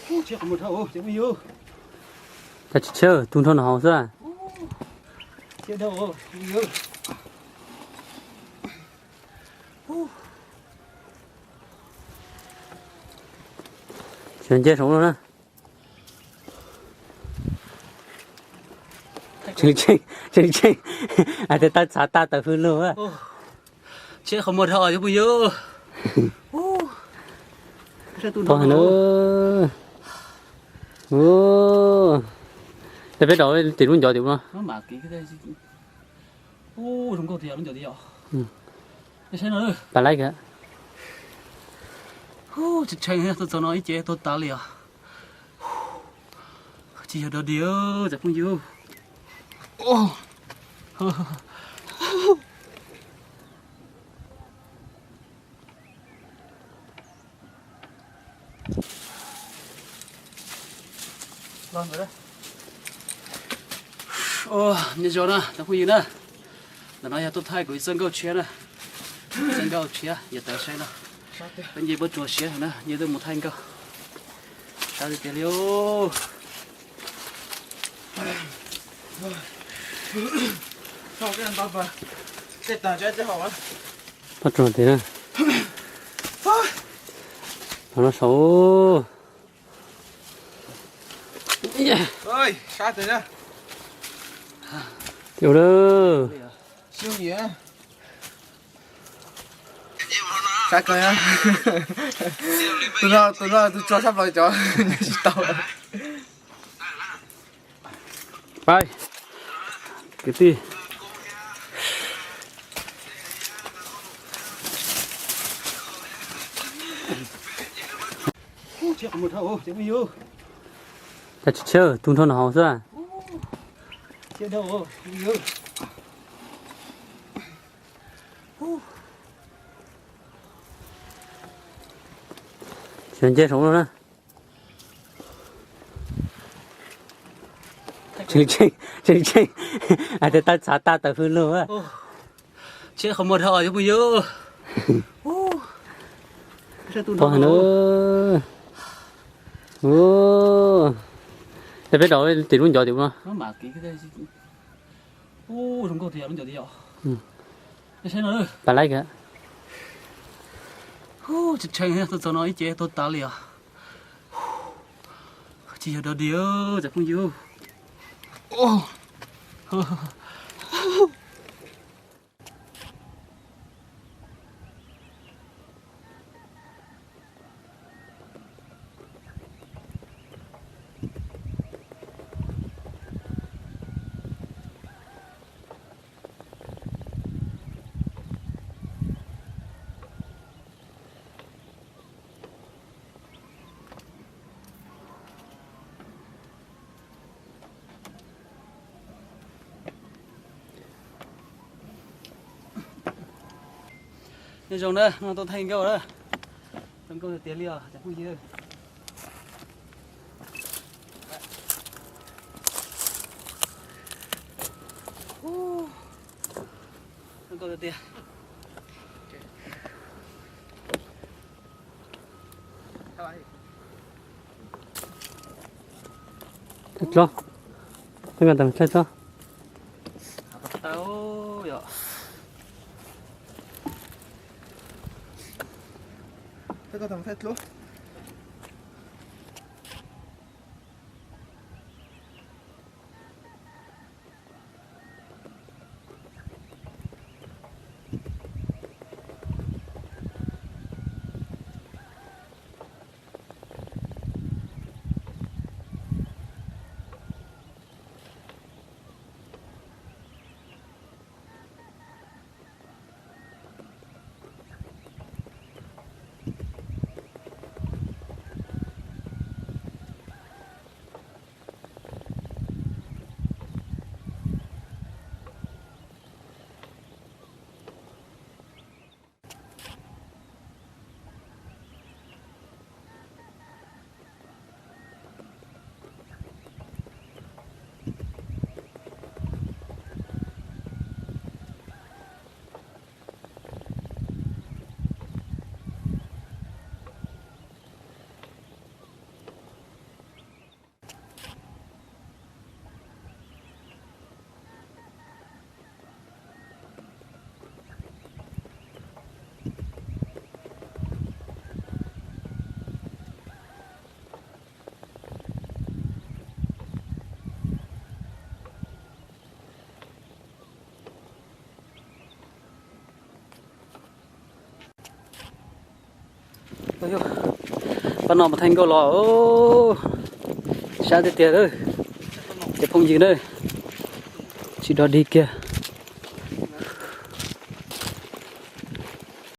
Cas tsis tshiab, tu nrho nram haus xwb. Tseem nce saum no na. Tseem tsheej, tseem tsheej. Hais tias tawv txhav tag tawm hws lug. Tshiab qhov muag dhau cov phooj ywg. Pog heev na. Ua, peb rau tim lub ncov tim no. Pab laib kawg. Tseem tsheej, tuaj txog no ib ce tuag tas li os. Tsis yog dog dig cov phooj ywg. Nyob zoo na cov phooj ywg na, ntawm no yog tuaj thaij kuv ib txoj nkauj tshiab na. Txoj nkauj tshiab yog tawv saib no. Peb nce pob tsuas siab na, nce tuaj mus thaij nkauj. Sab tiag tiag li. Pob tsuas tiag na. Los no saud. Ua lawm. Sab kawg. Tus no, tus no tus tso sab plaws cov tsis tau. Pais, kwv tij. Cas tsis tshiab, tu nrho nram haus xwb. Tseem nce saum no na. Tseem tsheej, tseem tsheej. Hais tias tawv txhav tag tawm hws lug. Tshiab qhov muag dhau cov phooj ywg. Pog heev na. Ua, peb rau tim lub ncov tim no. Pab laib kawg. Tseem tsheej, tuaj txog no ib ce tuag tas li os. Tsis yog dog dig cov phooj ywg. Nyob zoo na, no tuaj thaij nkauj na. Tau nkauj tiag tiag li os cov phooj ywg. Tau nkauj tiag tiag. Thaij dlua, thaij dlua. Yog, pab no mas theej nkauj los, sab tiag tiag lawm. Cov phooj ywg na, tsis dog dig kiag.